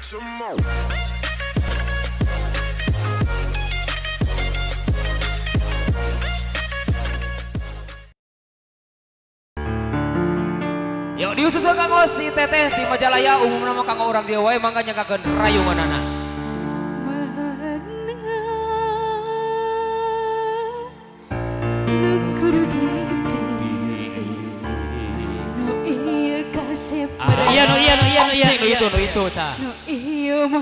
some more. Yuk diusul kanggo si teteh di Majalaya umumna mah kanggo urang dieu wae mangga nyanggakeun rayunganana. Iya nu iya nu iya nu iya nu itu nu itu tah. Nu iya mah.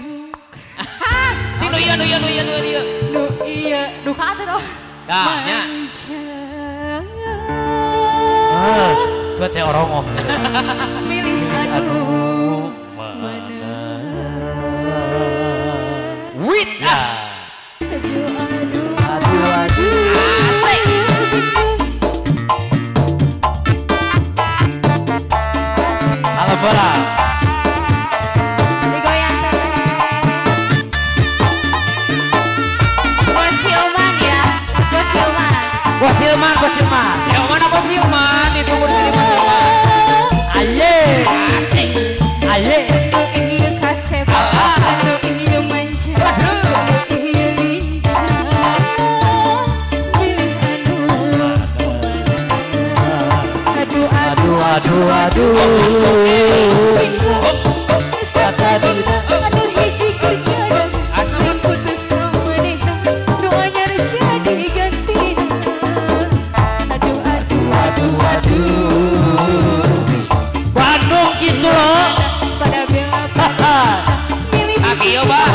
Si nu iya nu iya nu iya nu iya. Nu iya nu ka atuh. Tah nya. Ah. Gue teh orongok. Milih anu mana. Wit ah. Aduh aduh aduh aduh. Asik. Halo bola. Digoyang teh. Bos Hilman ya. Bos Hilman. Bos Hilman, Bos Hilman. Yang mana Bos Hilman? Ditunggu di sini Bos Hilman. Aye. Asik. Aye. Ieu kasep. Anu ieu manja. Anu ieu lincah. Milih anu. Aduh aduh aduh aduh. Kata dina. Anu hiji kerja dan asun putus manehna. Nu anyar jadi gantina. Aduh aduh aduh aduh. Bandung gitu loh. Pada bela milih kieu bah.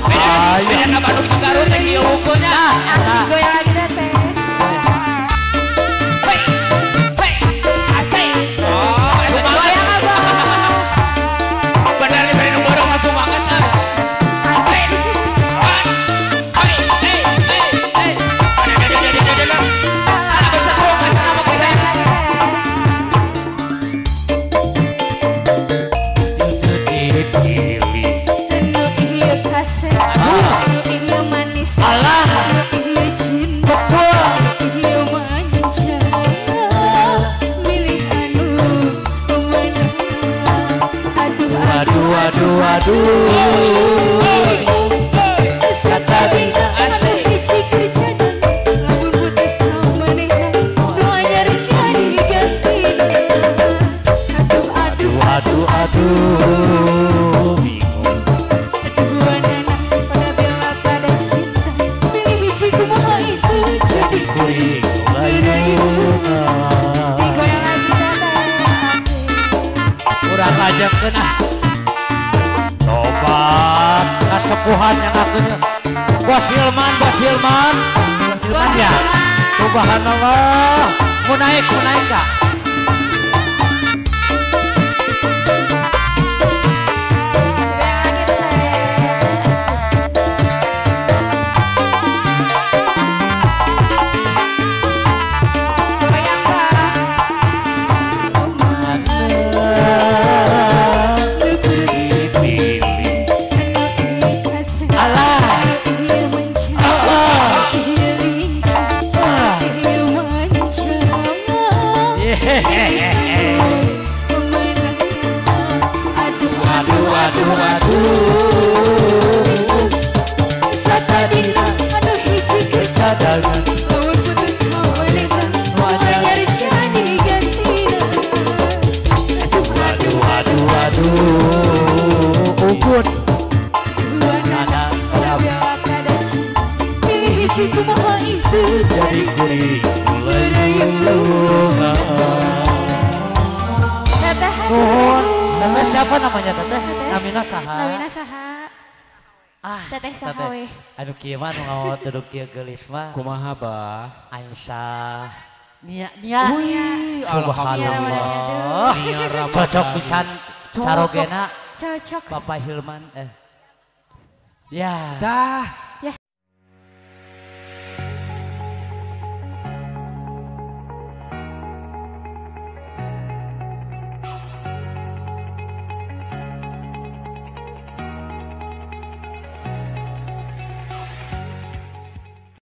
Beda beda Bandung jeung Garut teh kieu hukulnya. Asik goyang lagi teh. Hei. Hei. Asik. Oh, goyang abah. Bener nih beri nu borong mah sumanget ah. Hei. Hei. Hei. Hei. Hei. Alah becerung eta nama kita. Nu ieu kasep. Nu ieu manis. Alah. Nu ieu cinta. Nu ieu manja. Milih anu mana. Aduh Aduh aduh aduh. Kata dina. Anu hiji kerja dan lamun putus ka manehna nu anyar jadi gantina. Aduh aduh Aduh aduh bingung. Aduh pada bela pada cinta. Milih hiji kumaha itu jadi Kuring layungan. Digoyang lagi teteh. Kurang ajakeun ah. Tobat kasepuhan yang akeun. Bos Hilman, Bos Hilman. Bos Hilman ya. Subhanallah. Mau naik kak. Digoyang lagi teteh. Goyang Pak. Dipilih. Alah. Hehehe. Aduh aduh aduh. Kata dina cadangan. Aduh aduh aduh. Ugut. Nada pada jadi kuring layungan. Teteh. Nuhun. Teteh siapa namanya teteh? Namina saha? Namina saha? Ah, Teteh saha we? Anu kieu mah nu ngawo tuduk kieu geulis mah. Kumaha bah? Aisyah. Nia Nia. Wih, Subhanallah. Nia Ramadhani. Cocok pisan carogena Cocok. Bapak Hilman eh. Ya. Dah.